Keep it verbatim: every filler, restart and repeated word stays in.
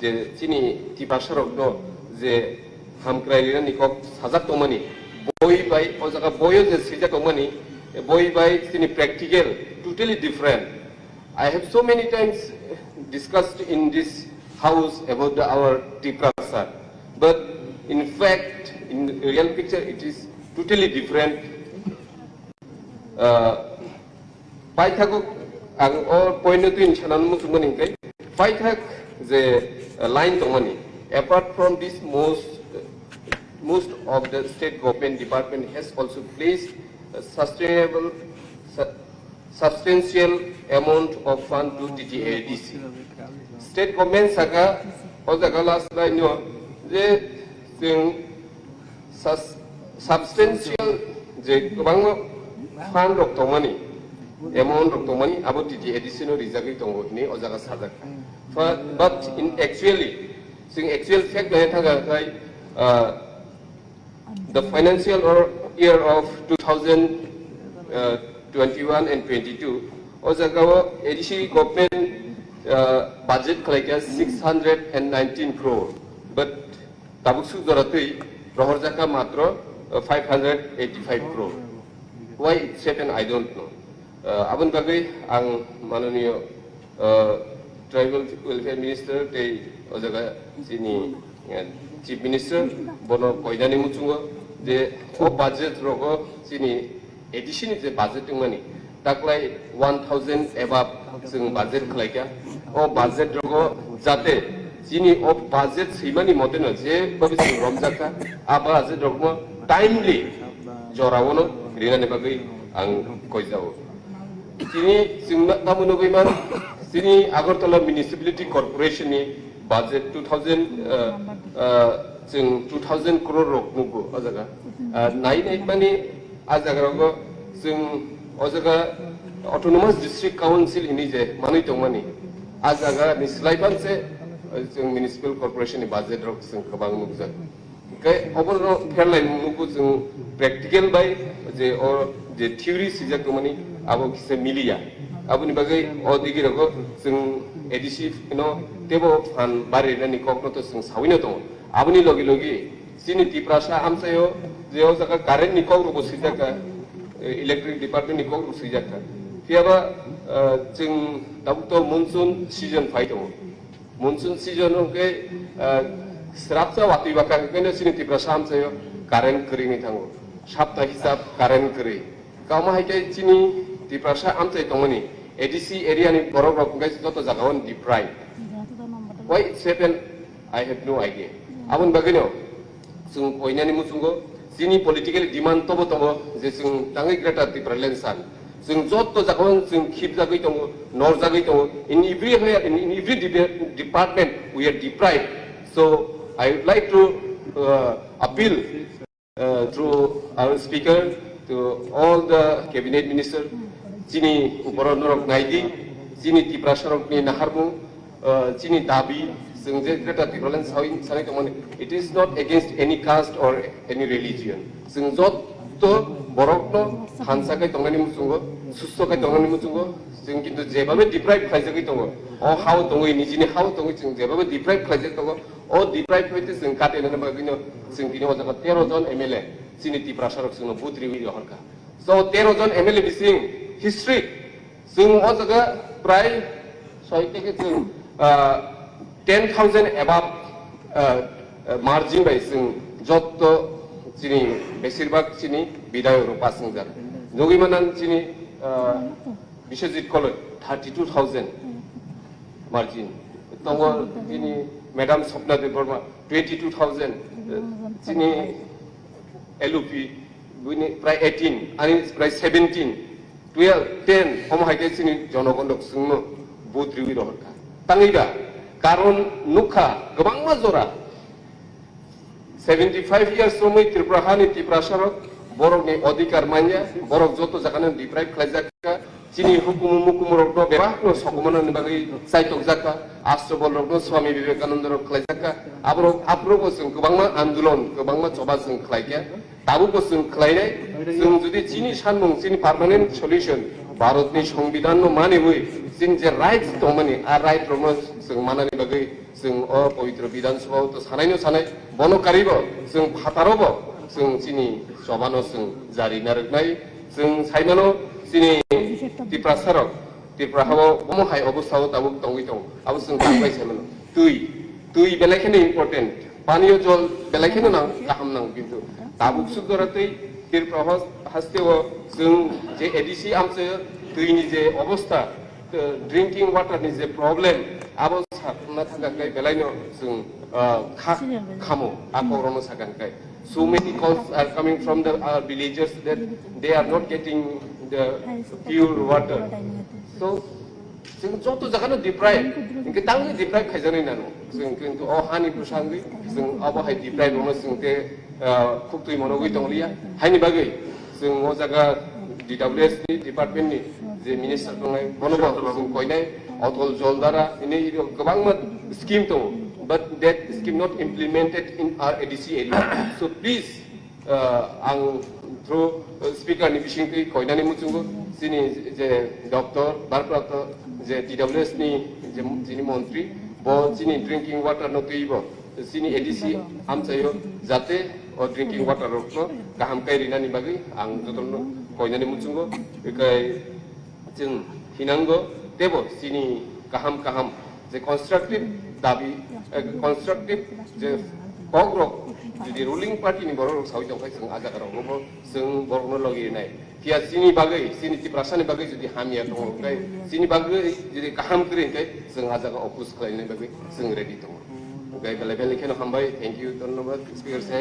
je chini Tiprasa rokno je hamkrai rinani kok sajak tongmani, boi bai o jaga boio je swijak tongmani, boi bai chini practical totally different. I have so many times discussed in this house about the, our Tiprasa, but in fact, in real picture, it is totally different. Uh, paithakgo ang o point no twi sanani muchungmani hwnkhe, paithak je, uh, line tongmani, apart from this, most, most of the state government department has also placed a sustainable, su-, substantial amount of fund to T T A D C. State government saka o jaga last line no je chwng sus-, substantial je kwbangma fund rok tongmani, amount rok tongmani, abo T T A D C no rijagwi tongo hinwi o jaga sajak. Fa-, but in actually, chwng actual fact nai thangkha khai, uh, the financial or year of two thousand twenty-one and twenty-two, o jaga o A D C government, uh, budget khlaikha six hundred and nineteen crore, but tabuk suk jora twi rohorjakha matro, uh, five hundred eighty-five crore. Why it's happened, I don't know. Uh, aboni bagwi ang mananiyo, uh, Tribal Welfare Minister tei o jaga chini, uh, Chief Minister bono koinani muchungo je o budget rogo chini A D C ni je budget wngmani, taklai one thousand above chwng budget khlaikha. O budget rogo jate chini o budget swimani moteno je babi chwng romjakha, a budget rokno timely joraono rinani bagwi ang koijao. Chini chwng tamo nugwi man, chini Agartala Municipality Corporation ni budget two thousand, uh, uh, chwng two thousand crore rok nugo o jaga. Uh, nai nai mani a jaga rogo chwng o jaga Autonomous District Council hini je manwi tongmani, a jaga ni slai ban se, uh, chwng Municipal Corporation ni budget rok chwng kwbang nukjak. Hingke obono pherlai nukgo chwng practical bai je o je theory swijak tongmani abo kisa miliya. Aboni bagwi o digi rogo chwng A D C no tebo phan bari rwnani kokno to chwng sawino tongo. Aboni logi logi chini Tiprasa amchaio je o jaga current ni kok rogo swijak kha, eh, electric department ni kok rogo swijak kha. Phiyaba, eh, chwng tabuk to monsoon season phai tongo. Monsoon season hwnkhe, ah, srapsa watwi baka hwnkhe chini Tiprasa amchaio current kwrwini thango. Sapta hisab current kwrwi. Kamo hai khe chini Tiprasa amchai tongmani A D C area ni borok rok hwnkhe joto jagao deprive. Why it's happened? I have no idea. Aboni bagwino chwng koinani muchungo chini political demand tobo tongo je chwng tangwi Greater Tipraland san. Chwng jotto jagao chwng khibjagwi tongo, norjagwi tongo. In everywhere, in, in every de-, department, we are deprived. So, I would like to, uh, appeal, uh, through our speaker to all the cabinet minister, chini borok norok naidi, chini Tiprasa rokni naharmung, uh, chini dabi, chwng je Greater Tipraland sawi-, sanai tongmani, it is not against any caste or any religion. Chwng jotto borokno thansa khai tongnani muchungo, susto khai tongnani muchungo, chwng kintu jebabe deprive khlaijagwi tongo. O hao tongwi, nijini hao tongwi chwng jebabe deprive khlaijak tongo. O deprive hoite chwng katenani bagwino chwng tini o jaga tero jon M L A chini Tiprasa rok chwngno vote riwi rohorkha. So tero jon M L A bising history Chwng o jaga prai soi theke chwng, ah, ten thousand above, ah, ah, margin bai chwng jotto chini besirbak chini bidayok rok pass wngjak. Nugwi manan chini, ah, Biswajit College thirty two thousand margin. Tongo chini Madam Swapna Debbarma twenty two thousand, eh, chini L U P, buini prai eighteen, ani prai seventeen, twelve, ten, omo hai khe chini jonogon rok chwngno vote riwi rohorkha. Tangwi ba, karon nukha kwbangma jora, seventy five years romwi Tripura hani Tiprasa rok borokni odhikar manya, borok joto jagano deprive khlaijak kha. Chini hukumu mukumu rokno bebakno sokomornani bagwi chaitokjak kha, Ashtabal rokno Swami Vivekananda rok khlaijak kha, aborok, aphuru bo chwng kwbangma andolon, kwbangma choba chwng khlai kha, tabuk bo chwng khlainai. Chwng jodi chini sanmung, chini permanent solution, Bharatni Songbidanno maniwi chini je rights tongmani, a right rokno chwng manani bagwi Chwng o pawitro Bidhan Sabha o to sanai no sanai, bono karibo chwng phataro bo chwng chini choba no chwng jari narwknai. Chwng saimano chini Tiprasa rok, Tripura hao omo hai obostha o tabuk tongwi tongo. Abo chwng tangbai saimano. Twi, twi belai kheno important. Paniyo jol belai kheno nang, kaham nang, kintu tabuk sukdora twi Tripura hos-, haste o chwng je A D C amchaio twini je obostha, eh, drinking water ni je problem, abo sakna thangkha kai belaino chwng, ah, kha khamo, a kokrokno sakha kai. So many calls are coming from the, uh, villagers that they are not getting the pure water. So, chwng joto jagano deprive, hwnkhe tangwi deprive khaijaknai nano. Chwng kintu o hani bwsangwi chwng abo hai deprive rokno chwng te, ah, khuk twi monogwi tongliya. Haini bagwi chwng o jaga D W S ni department ni je minister tongnai, bono bo chwng koinai, Atal Jal Dhara, hwnwi kwbangma scheme tongo, but that scheme not implemented in our A D C area. So please, uh, ang through, uh, speaker ni bisingtwi koinani muchungo, chini je doctor, bharprapto je D W S ni je chini montri, bo chini drinking water no twibo chini A D C amchaio jate o drinking water rokno kaham kai rinani bagwi ang jotono koinani muchungo. Ekai chwng hinango tebo chini kaham kaham je constructive dabi, eh, constructive je kokrok jodi ruling party ni borok rok sawi tongkha chwng a jaga rok bo chwng borok no logi rinai. Phiya chini bagwi, chini Tiprasa ni bagwi jodi hamya tongo, hwnkhe chini bagwi jodi kaham kwrwi, hwnkhe chwng a jaga oppose khlainani bagwi chwng ready tongo. Hwnkhe belai belai kheno hambai, thank you, dhonnobad, speaker sir.